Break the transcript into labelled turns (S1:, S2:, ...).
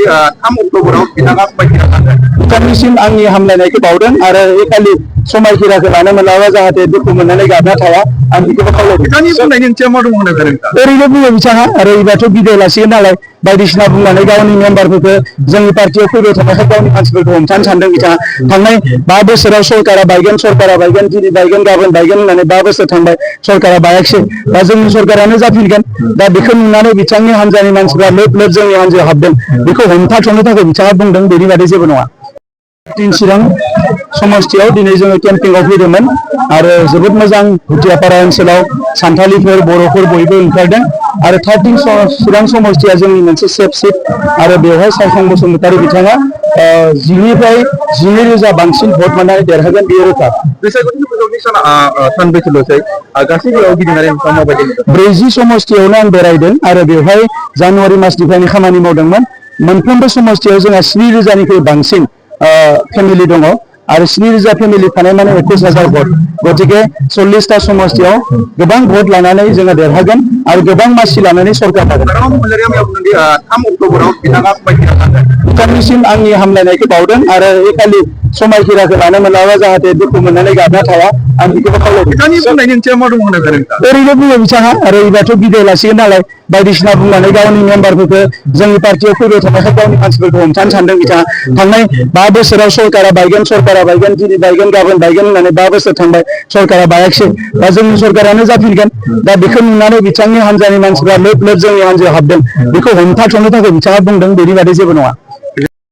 S1: 3 अक्ट'बराव बिथाङा समायखिरा लादों।
S2: बिथांनिसिम आंनि हामलायनायखौ बावदों आरो बे खालि समायखिराखौ लानो मोनाबा जाहाथे दुखु मोननानै गाबना थाया आं बेखौबो खावलायदों।
S1: बिथांनि बुंनायनि ओंथिया मा दङ होनना नोंथां?
S2: ओरैनो बुङो बिथाङा आरो एबारथ' बिदाय लासिगोन नालाय बायदिसिना बुंनानै गावनि मेम्बारफोरखौ जोंनि पार्टियाव फैबाय थानायखाय गावनि मानसिफोरखौ हमथानो सानदों बिथाङा। थांनाय 5 बोसोराव सरकारा बायगोन दिनै बायगोन गाबोन बायगोन होननानै 5 बोसोर थांबाय सरकारा बायाखिसै दा जोंनि सरकारानो जाफिनगोन। दा बेखौ नुनानै बिथांनि हान्जानि मानसिफ्रा लोब लोब जोंनि हान्जायाव हाबदों बेखौ हमथाथ'नो थाखाय बिथाङा बुंदों बेनि बादै जेबो नङा। चिरां समस्थियाव दिनै जोङो केम्पिंआव फैदोंमोन आरो जोबोद मोजां भुटियापारा ओनसोलाव सानथालिफोर बर'फोर बयबो ओंखारदों आरो 13 चिरां समस्थिया जोंनि मोनसे सेफ सिट आरो बेवहाय सायखं बसुमतारी बिथाङा 10,000 बांसिन भट मोननानै देरहागोन बेयो रोखा।
S1: बैसागुनि फोजोबनाय साना सानबैसोल'सै गासैबो गिदिंनानै नोंथाङा माबायदि नुदों?
S2: 40 समस्थियावनो आं बेरायदों आरो बेवहाय जानुवारि मासनिफ्रायनो खामानि मावदोंमोन। मोनफ्रोमबो समस्थियाव जोंहा 7,000निख्रुइ बांसिन फेमिलि दङ आरो 7,000 फेमिलि थानाय माने 21,000 भट गतिके 40टा समस्थियाव गोबां भट लानानै जोङो देरहागोन आरो गोबां मासि लानानै सरकार लागोन।
S1: 3 अक्ट'बराव बिथाङा समायखिरा लादों।
S2: बिथांनिसिम आंनि हामलायनायखौ बावदों आरो बे खालि समायखिराखौ लानो मोनाबा जाहाथे दुखु मोननानै गाबना थाया आं बेखौबो खावलायदों।
S1: बिथांनि बुंनायनि ओंथिया मा दङ होनना नोंथां?
S2: ओरैनो बुङो बिथाङा आरो एबारथ' बिदाय लासिगोन नालाय बायदिसिना बुंनानै गावनि मेम्बारफोरखौ जोंनि पार्टियाव फैबाय थानायखाय गावनि मानसिफोरखौ हमथानो सानदों बिथाङा। थांनाय 5 बोसोराव सरकारा बायगोन दिनै बायगोन गाबोन बायगोन होननानै 5 बोसोर थांबाय सरकारा बायाखिसै दा जोंनि सरकारानो जाफिनगोन। दा बेखौ नुनानै बिथांनि हान्जानि मानसिफ्रा लोब लोब जोंनि हान्जायाव हाबदों बेखौ हमथाथ'नो थाखाय बिथाङा बुंदों बेनि बादै जेबो नङा।